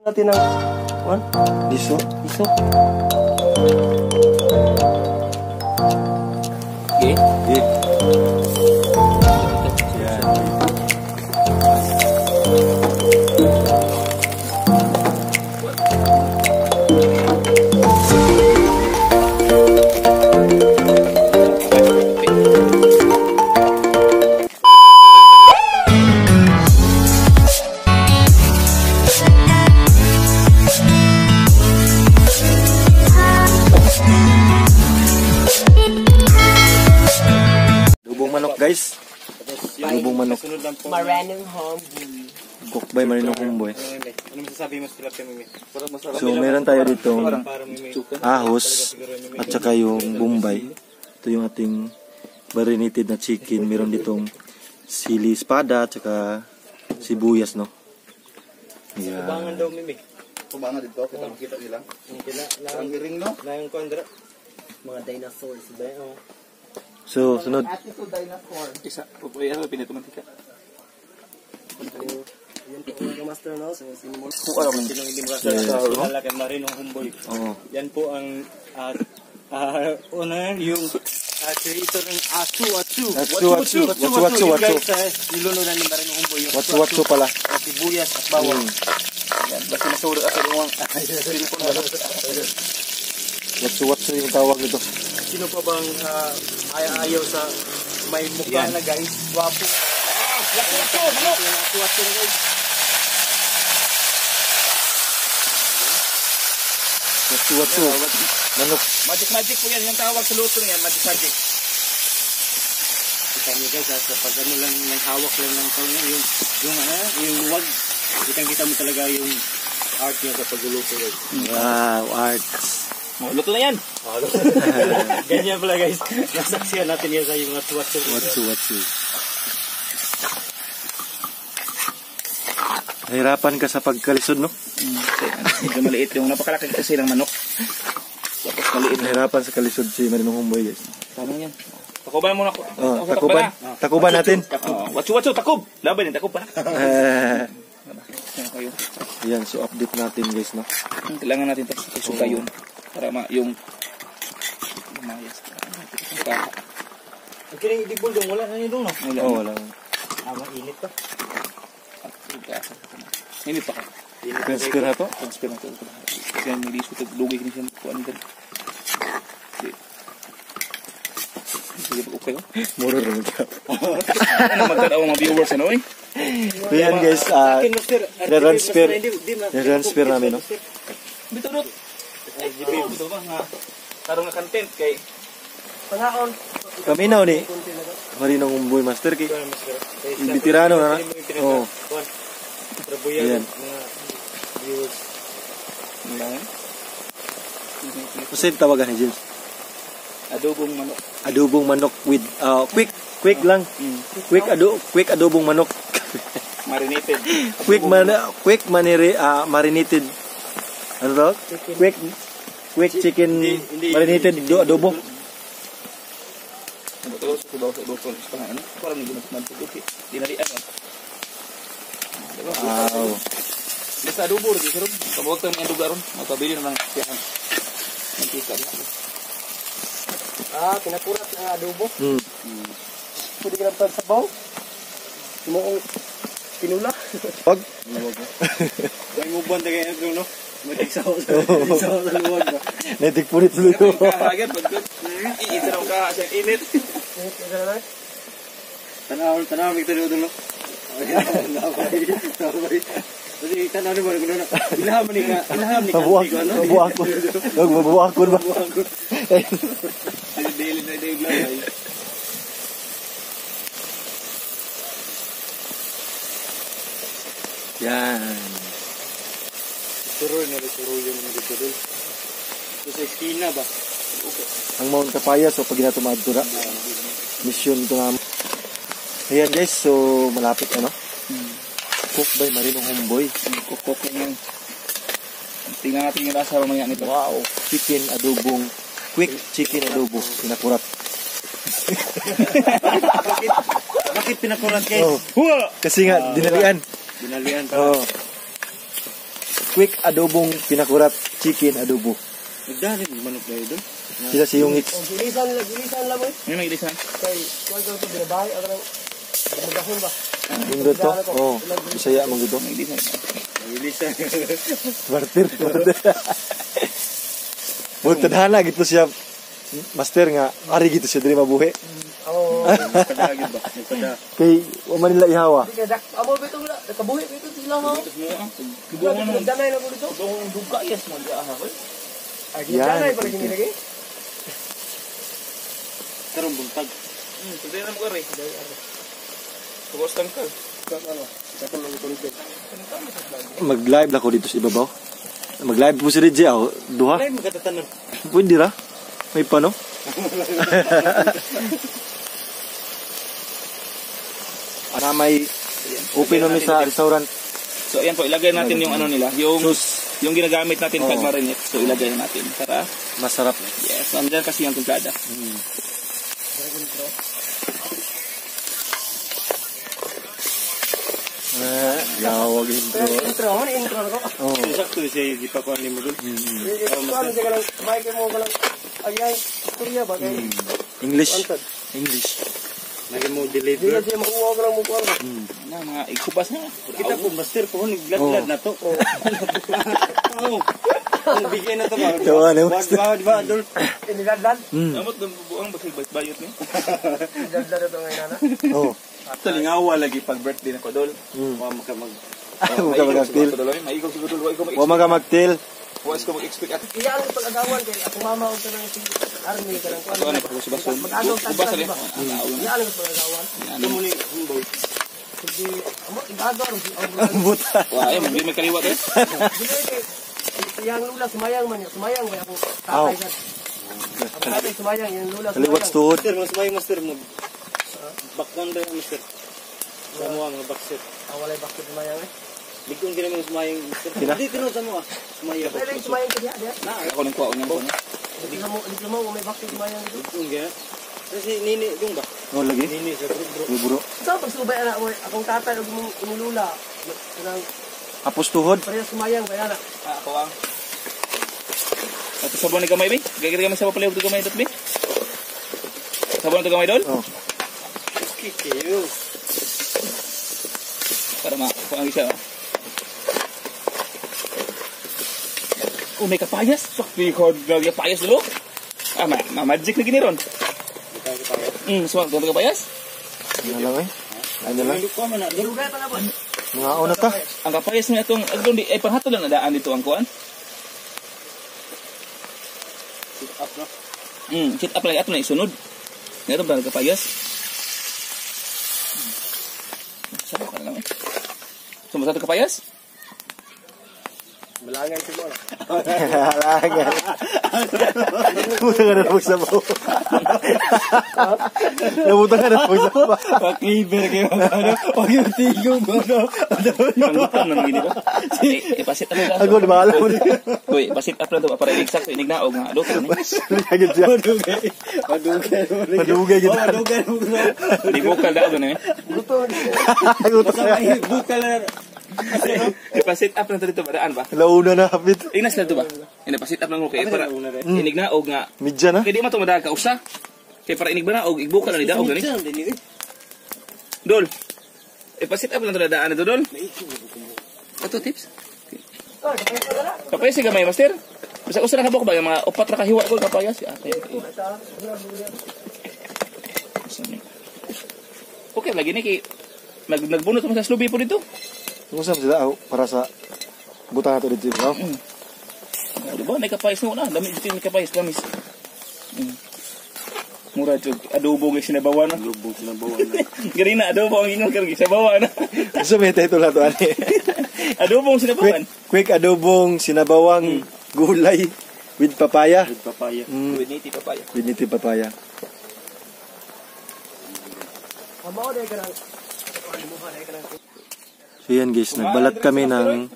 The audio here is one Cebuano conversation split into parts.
Natin ang one, Liso. Iso. Okay. Okay. Yan. Adobong manok, guys. Adobong manok. Maranong Homeboy. Cook by Marinong Homeboy. Ano masasabi mo sa tilapia, Mimi? So meron tayo dito Para Mimi. ahos at saka yung Bombay. Ito yung ating marinated na chicken. Meron ditong sili espada at saka sibuyas, no? Tubangan Yan. daw, Mimi. Tubangan dito, kita makita nila. Kila Ang iring, no? na yung kondra. Mga dinosaurs ba? Oh. So, sunod. Attitude dinosaur. Isa, pupuya sa pinatumantika. Yan po mga master, no? So, sinimul. Sino hindi makakilala kay Marinong Homeboy? Oo. Yan po ang una yung creator ng Asu Atsu. Atsu, Atsu. Watsu, Watsu, Yun, Watsu. guys, niluno na ni Marinong Homeboy yung Watsu watsu pala. at sibuyas at bawang. Yan, basta nasuro ako yung cellphone na. Watsu watsu yung tawag nito. Sino pa bang ayaw sa may mukha na, guys? Wapo. Watsu Watsu! Manok! Atsu Atsu na, guys. Watsu watsu. Manok. Magic magic po yan, yung tawag sa luto niyan, magic magic. Kita niyo, guys, sa pag ano lang, ng hawak lang ng tao niya, yung ano, yung luwag. Kitang kita mo talaga yung art niya sa pagluluto, guys. Wow, arts. Luto na yan. Ganyan pala, guys. Nasaksihan natin yan sa yung watsu watsu. Watsu watsu. Nahirapan ka sa pagkalisod, no? Medyo maliit yung napakalaki kasi ng manok. Tapos maliit. Nahirapan sa kalisod si Marinong Homeboy, guys. Tama yan. Takuban muna ako. Oh, takuban. Takuban natin. Oh, watsu watsu, takub. Laban yan, takub pa. Eh, Kayo. yan, so update natin, guys, no? Kailangan natin ito sa yun. Para ma yung lumayas. Ang kining idibol dong, wala na niyo dong, no? Wala. Oh, wala. Ah, mainit pa. Hindi pa ka. Transfer na to? Transfer na to. Kaya may liso ito. Lugay kini siya. Kuan dito. Sige, okay. Mura rin ka. Ano magtanaw ang mga viewers, ano eh? So yan, guys, Akin, master. na-transfer. Na-transfer namin, no? Dito dot. Ay, dito ba nga? Karong nga content kay Pangaon. Kami na ni Marinong Homeboy, master kay. Veterano na. Oh. Rabuya Ayan. mga viewers. Lang. Kasi tawagan ni James. Adobong manok. Adobong manok with quick quick lang. Quick adobong manok. Marinated. Quick man quick manere marinated, ano to? Quick quick chicken marinated adobo. Ano to? Sa baw sa baw sa ano? Parang hindi na okay. Dinalian no. Diba? Wow. Basta adobo rin sir. Kabuhat kami ang duga ron. Magpabili na lang siya. Mantika. Ah, pinakurat ang adobo. Pwede ka lang sabaw. Timuong tinula. Pag May mubuan tagay dong, no? Matigsaw sa tigsaw sa luwag ba. Netik punit lulo. Kahagat pagkut. Iisa raw ka sa init. Tanaw, tanaw mig tulo dong, no? Nabay, nabay. Kasi tanaw ni mo kuno na. Ilham ni ka, ilham ni ka. Mabuak, mabuak ko. Wag mabuak ko ba? Daily na daily lang ay. Yan. Turo na turo yun ng dito dol. Ito sa eskina ba? Okay. Ang Mount Kapaya, so pag ginato maadto. Mission to namin. Ayan, guys, so malapit ano. Cook by Marinong Homeboy. Cook lang yan. Tingnan natin yung lasa mamaya nito. Wow, chicken adobong quick chicken adobo pinakurat. Bakit pinakurat, guys? Oh. Kasi nga dinalian. Dinalian pa. Oh. Quick adobong pinakurat chicken adobo. Nagdali manok na doon. Sila si yung O gilisan lang, gilisan lang mo. Ano may ilisan? Kay kuan ko to binabahay ako nang magahon ba. Yung to. Oh, Bisaya man gito. May ilisan. Gilisan. Martir. Mutadhana gitu siya. Master nga ari gitu siya diri mabuhi. Oo. Nagpada ba? Nagpada. Kay wa man nila ihawa. Di kay dak amo bito wala nakabuhi bito sila ho. Gibuhon mo. Danay na ko dito. Gibuhon duga yes mo di aha koy. Ay, danay pala kini lagi. Karong buntag. Pwede na mo kare. Tugos lang ka. Mag-live lang ko dito sa ibabaw. Mag-live po si Reggie ako. Duha. Ay magkatatanan. Pwede ra. May pano. Ana may open namin sa restaurant. So ayan po, ilagay natin yung ano nila, yung Sauce. yung ginagamit natin pag Oo. marinate. So ilagay natin para Masarap. yes, andyan kasi yung timplada. Yawag intro. Intro, mo intro ko. Oh. Sakto siya di pa kuan nimo doon. Kuan siya ka lang, may kay mo ka lang. Ay, istorya ba kay English. English. Nagi mo Di deliver. na siya makuha ko lang mo kuan ba. Na mga ikubas na. Kita ko master ko nagladlad na to. Oo. Ang bigay na to ba? Tawa na, Wag ba, di ba, Adol? Iniladlad. Amot ng buang basig bayot ni. Iniladlad ito ngayon na. Oh. Sa lingawa lagi pag birthday na ko dol. Wa maka mag Wa ka magtil. Maigog siguro dol, wa ko Wa maga magtil. Wa ko mag-expect at Iya ang pag-agawan kay akong mama og kanang si army kanang kuan. ano pa ko bason. Mag-agaw Ubas ta rin. ba? Iya ang pag-agawan. mo ni humboy. Hindi amo igagaw si Buta. Wa ay mag may kaliwat eh. Dili kay iyang lula sumayang man niya, sumayang ba ako Aw. tatay sad. Ako tatay sumayang, iyang lula Kaliwat sumayang. tuhod. Master, mas may master mo. Bakon ba yung master? Sa mo ang baksit. Ah, walay bakit sumayang eh. Bigong gina mo sumayang master. Sila? Hindi tinuod sa mo ah. Sumayang. Pwede yung sumayang ka diha, diha. Ako nang kuha nang kuha. Dito sa mo, dito sa mo, may bakit sumayang dito. Bigong gina. Kasi nini dong ba? Oh lagi. Nini sa bro bro. Bro. Sa pagsubay ana, oy, akong tatay ug imong imong lula. Kanang Apos tuhod. parehas sumayang ba ana. Ah, ako ang Ato sabon ni gamay bi. Gagawin gamay sa palihog gamay dot bi. Sabon to gamay dol Oh. Okay kayo. para ma kuha ang isa. Oh, may kapayas. Fuck, di ko kapayas dulo. Ah, ma magic na gini ron. So, ganito kapayas? Ano lang eh. Ano lang. Ko man na. Dugay pa na boy. Mga una ta. Ang kapayas nga itong, agdon di, ay panghatol lang nadaan dito ang kuan. Sit up no. Sit up lang ato na isunod. Nga ito ba kapayas? Saan ka na lang eh? So, masato kapayas? Malangay sa mo. Halangan. Nabutan ka na po sa baw. Nabutan ka na po sa baw. Pakiber kayo ano. Wag yung tigong ano. Panggutom na gini ba? Ipasit up lang. Ako, di ba alam mo na? Uy, ipasit up lang to para exact inig na og nga luto ni. Agad siya. Madugay. Madugay. Madugay kita. Oh, madugay. Di bukal daog ni. Luto. Gusto Basta ka. may bukal na. Ipasit up lang to dito baraan ba? Launa na hapit. Inas lang to ba? Ina pasit up lang ko kay para Launa rin. inig na og nga Midya na. kay di man to madag ka usa. Kay para inig ba na og igbukal na ni daog gani. Diyan, Dol. Ipasit up lang to na daan na to dol. Ato tips. Oh, kapayas pa na. Kapayas si gamay master. Basta usa ra ka ba yung mga upat ra ka hiwa ko kapayas. Ah, kay. Okay lagi ni kay nagbunot man sa slubi po dito. Kung saan sila oh, para sa buta na to dito. Oh. Oh, di ba? May kapayas na una. Dami dito may kapayas lamis. Mura jud adobo ng sinabawan na. Adobo sinabawan na. Gani na adobo ang ingon karon sinabawan na. Gusto may title na to ani. Adobong sinabawan. Quick, quick adobong sinabawang gulay with papaya. With papaya. With native papaya. With native papaya. Amo day kanang mo day kanang So yan guys, nagbalat kami ng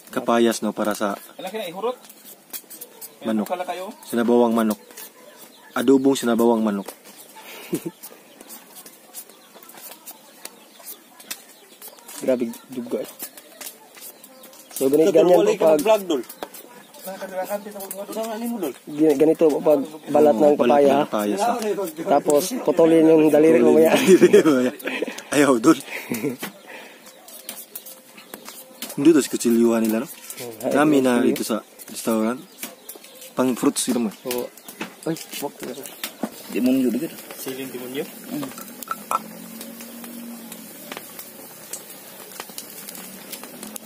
kapayas no para sa Ala kina ihurot. manok. Kala kayo. Sinabawang manok. Adobong sinabawang manok. Grabe duga. So ganito, ganyan po pag Vlog dol. Ganito po pag balat ng Oo, balat papaya. ng papaya sa. Tapos putulin yung daliri mo maya. Ayaw, dol. Hindi to si kutsilyuhan nila, no? Nami na dito sa restaurant. Pang fruits sila mo. Oo. Ay, wag. Demonyo dito. Siling demonyo.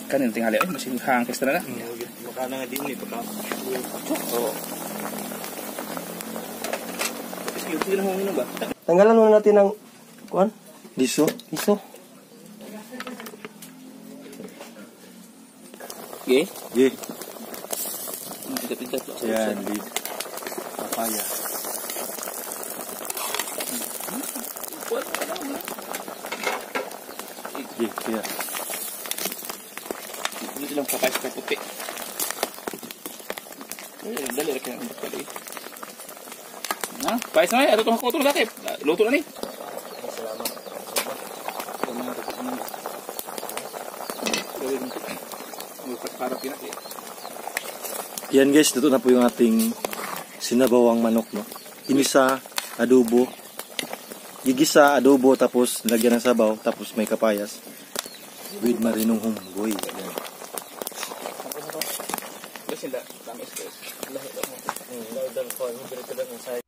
Kanin tingali ay masin hangkes na na. Mukha na nga din ni pagka. Oo. Sige, sige na hungin ba? Tanggalan muna natin ng kuan, Liso. iso. Okay. Yeah. Pigat-pigat. Yan, lead. Papaya. Yeah. Dito lang papayas ka puti. Ay, dali ra kaya ang pala eh. Na, payas na ay, ato tong hakot dati. Luto na ni. Salamat. Salamat. Yan guys, luto na po yung ating sinabawang manok, no? Inisa, adobo. Gigisa, adobo, tapos lagyan ng sabaw, tapos may kapayas. With marinong humboy. Yan. Kasi sila, tamis guys. Dal ko, mo dito lang sa